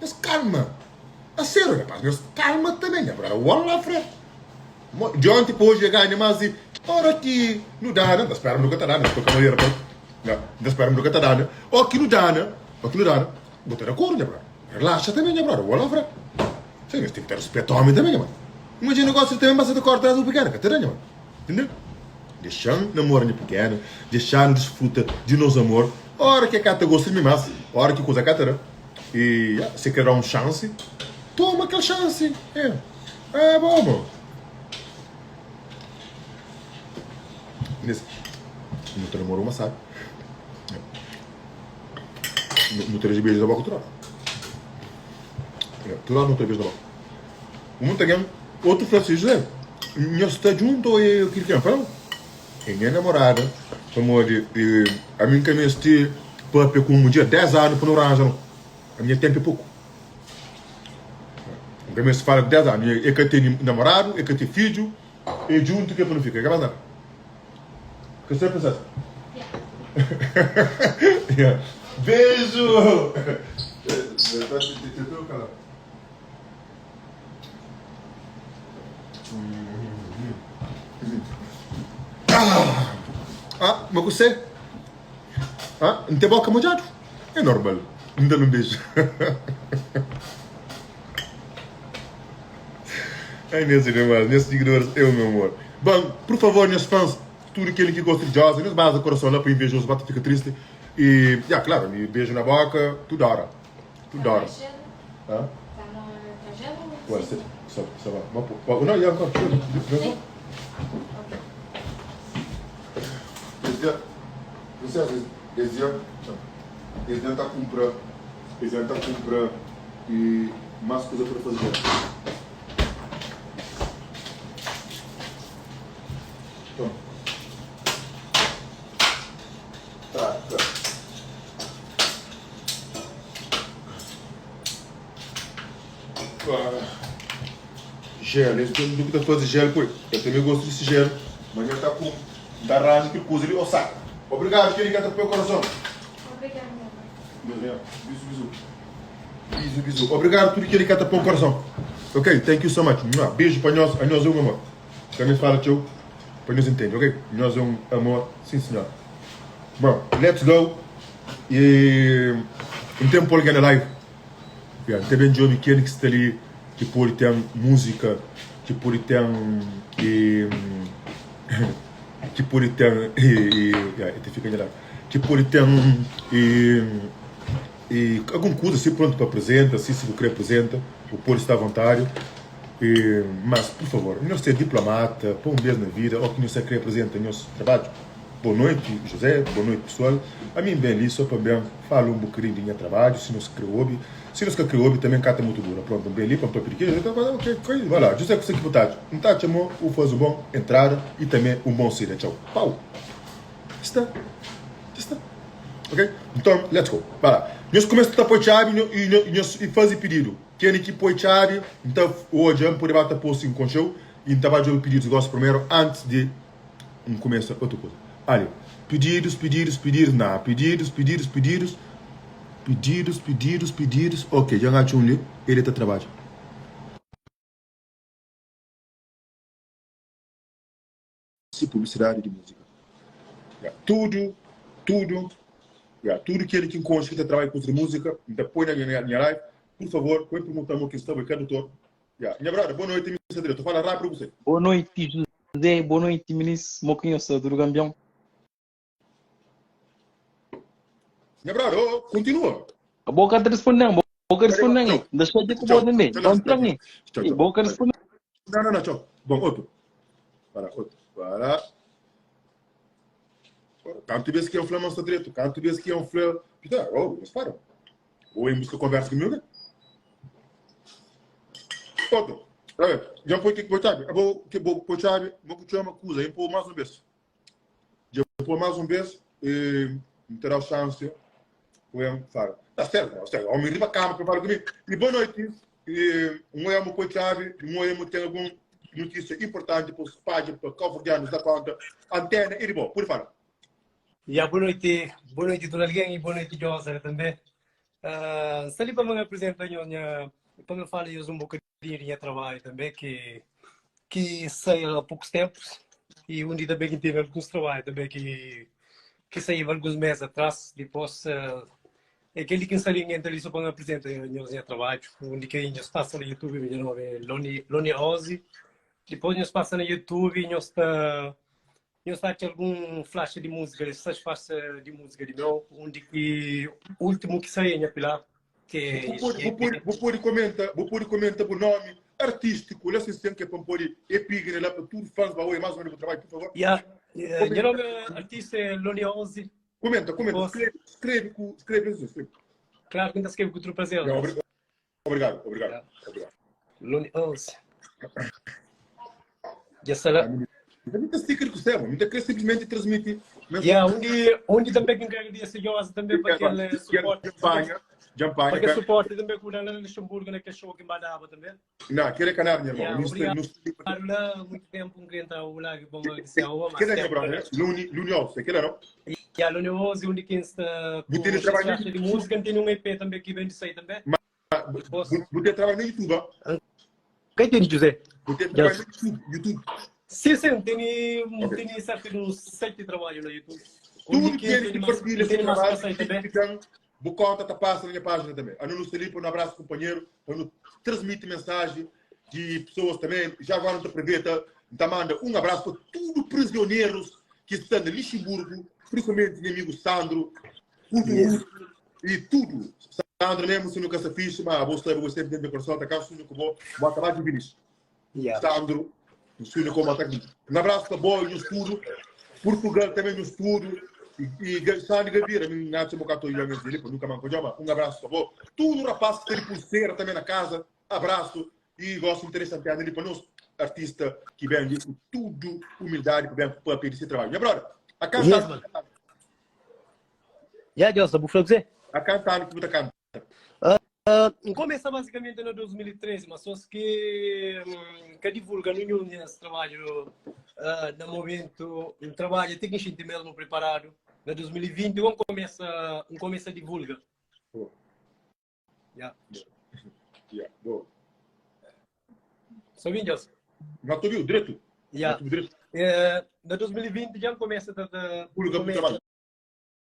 Nhos kalma. Aseru rapaz, nhos kalma tanbe nha brother. Wala fre. Di onti pa oji e ganha mas di ora ki nu dana, nta spera ma nu ka ta dana, di kualker manera pa, nta spera ma nu ka ta dana. O ki nu dana, o ki nu dana, bu ta da koru nha brother. Relaxa tanbe nha brother, wala fre. Sim, nhos ten ki ta rispeta omi tanbe nha mano. Imajina gosi tanbe ba sa ta kori tras di bu pikena, ka ta da nha mano. Entendeu? Dexa-m namora nha pikena, dexa-nu disfruta di nos amor. Ora ki e ka ta gosta di mi mas, ora ki kuza ka ta da. E ya, si kre da un xansi, toma kel xansi. E, é bo, bo. Nes, nu ta namora uma sabi. Nu ta da beiju na boka tudu ora. Tudu ora nu ta da beiju na boka. Un ta gen, otu fla si, José, nhos sta djuntu o e kil ki? N fla, É nha namorada, pamodi ami N ka meste papia ku un mudjer 10 anu pa nu ranja no. Ami nha tenpu é poku. N ka meste fala ku 10 anu. E ka tene namoradu, e ka ten fidju, e djuntu ki é pa nu fika, e ka más nada. Ka sta pensa si? Yeah. Beijo! Ah, ma kusé? Ah, N ten boka modjadu? É normal. N da-l un beju. Ai, nhas irmãs, nhas sigidoras, é o meu amor. Bon, pur favor, nhas fãs, tudu kel ki gosta di Josa, nhos baza korason la pa invejosu ba ta fika tristi. E, ya, klaru, mi beju na boka tudu óra. Tudu óra. Hã? Ué, se, só, só va. Ma, po, não, já, agora, já, Esse dia, princesa, esse dia, esse dia tá compra, esse dia tá compra e mais coisa para fazer. Então, tá, tá. Gel, es du ki ta faze gel ku el. El tanbe gosta di si gel. Ma nha ta ku ta ranja kel kuza li osaka. Obrigadu kel ki ta poi korason. Bizu bizu. Bizu bizu. Obrigadu tudu kel ki ta poi korason. Ok, thank you so much. Beijo pa nhos, anhos é un amor. Ka nhos fala txeu pa nhos intende, ok? Nhos é un amor, sim senhor. Bom, let's go. E N ten pô algen na live. Yeah, N ta ben djobe ken ki sta li ki pode ten múzika, ki pode ten e, ki pode ten e, e, yeah, e ta fika nha ladu. Ki pode ten e, e algun kuza si prontu pa apresenta, si si bu kre apresenta, bu pode sta avontadi. E, mas, pur favor, nhos ser diplomata pa un bes na vida, o ki nhos sa kre apresenta nhos trabadju. Bo noiti José, bo noiti pesoal. Ami N ben li so pa N ben fala un bokadinhu di nha trabadju, si nhos kre obi. Si nhos ka kre obi tanbe N ka ta mutu dura. Prontu, N ben li pa N papia di kel. Ok, ok, vai la. José, kuse ki bu ta atxa? N ta atxa ma u faze un bon entrada i tanbe un bon saida. Txau. Pau! Sta. Dja sta. Ok? Nton, let's go. Vai la. Nhos kumesa ta poi txabi i nhos faze pididu. Kenny ki poi txabi, N ta odja, N pode ba ta pô si N konxe-u i N ta ba djobe pididus gosi primeru antis di N kumesa otu kuza. Ali, pididus, pididus, pididus, na, pididus, pididus, pididus, pididus, pididus, pididus, ok, dja N atxa un li, el ta trabadja. Si publisidadi di múzika. Ya, tudu, tudu, ya, tudu kel ki N konxe ki ta trabadja ku kuza di múzika, N ta poi na nha live. Pur favor, poi pergunta mo ki N sta, bo é ka dutor. Ya, nha brother, boa noite, mi sta diretu. Fala rápidu ku se. Boa noite, José. Boa noite, minis. Mo ki nhos sta? Tudu kanpion? Nha brother, oh, kontinua. Bo ka ta responde-m, bo ka responde-m. Tchau. N ta xatia ku bo Tchau. tanbe. Tchau, Bon tchau, tran. tchau, tchau. Bo ka responde-m. Não, não, não, tchau. Bom, outro. Para, outro. Para. Kantu bes ki N fla ma N sta dretu, kantu bes ki N fla, Pita, oh, nhos para. Bo em buska konversa comigo, né? Outro. Olha, já põe que pôr chave. Abo que bo pôr chave, vou que chama cusa, em pôr mais um vez. Já pôr mais um vez e me terá chance. Põe, fala. Tá certo, tá certo. Homem riba cama para falar comigo. E boa noite. E um emo pôr chave, um emo tem algum notícia importante para os pais, para cabo-verdianos da conta. Antena e de boa, por falar. Ya, boa noite, boa noite tudo alguém e boa noite Josa também. Uh, sta li pa me apresenta nho nha pa me fala nhos um bocadinho de nha trabalho também que que saiu há poucos tempos e um dia também que teve alguns trabalhos também que que saiu alguns meses atrás depois uh, é aquele que está ali entra ali só para me apresentar nhos nha trabalho onde que nhos passa no YouTube meu nome é Loni Loni Ozzy depois nhos passa no YouTube nhos está Nhos ta atxa algun flaxa di múzika di ses faxa di múzika di meu, undi ki últimu ki sai é nha pilar, ki é Bu pode, bu pode, bu pode comenta, bu pode comenta bu nome artístico lá sem sem que é pa pode epígre lá pa tudo fãs ba oi mais ou menos bu trabalho, por favor. Ya, nha nome artista é Loni 11. Comenta, comenta, escreve, escreve ku, escreve assim, escreve. Claro que n ta escreve ku tudo prazer. Ya, obrigado, obrigado, obrigado. Loni 11. Dja sta la. Muita sticker ku seba, muita quer simplesmente transmite. Yeah, onde onde também que agradece Josa também para aquele suporte. Jampanha, jampanha. Para aquele suporte também que o na Luxemburgo naquele show que mandava também. Não, aquele é canário, meu irmão. Yeah, obrigado. Lá, muito tempo um cliente ao lá que bom agradecer ao mas. Aquele é meu brother, Luni, Luni Alves, aquele não? Yeah, Luni Alves, onde quem está com trabalho de música, tem um EP também que vem de sair também. Bu tem trabalho no YouTube, ah? Ka entende, José? Bu tem trabalho no YouTube, YouTube. Sim, sim, tem, okay. tem cerca de uns sete trabalhos no YouTube. Tudo que ele que partilha esse trabalho, também. Bu conta tá passa na minha página também. A Nuno Felipe, um abraço companheiro, quando transmite mensagem de pessoas também, já agora não te aproveita, tá manda um abraço para tudo prisioneiros que estão em Luxemburgo, principalmente meu amigo Sandro, tudo yes. e tudo. Sandro mesmo, se nunca se fixe, mas vou saber, vou sempre dentro do coração, tá cá, sonho que vou, vou acabar de vir Yeah. Sandro, sonho como ataque. Um abraço para boa no estudo, Portugal também no estudo, e, e Sandro Gavira, mim nasce um bocado de dele, nunca mais Um abraço para boa. Tudo rapaz que tem pulseira também na casa, abraço. E gosto interessante ali para nós, artista que vem com tudo humildade que vem para pedir esse trabalho. Minha brother, a casa. Yes, Yeah, Deus, bu fla kuzê? A kanta anu ki bu ta kanta? N kumesa bazikamenti na 2013, ma sos ki N ka divulga ninhun di nhas trabadju na momentu. N trabadja ti ki N xinti mesmu priparadu. Na 2020 N kumesa N kumesa divulga. Boa. Yeah. Yeah, boa. Sa obi, Deus? N ta obiu dretu. Yeah. N ta obiu dretu. Eh, na 2020 dja N kumesa ta, ta Divulga bu kumesa trabadju.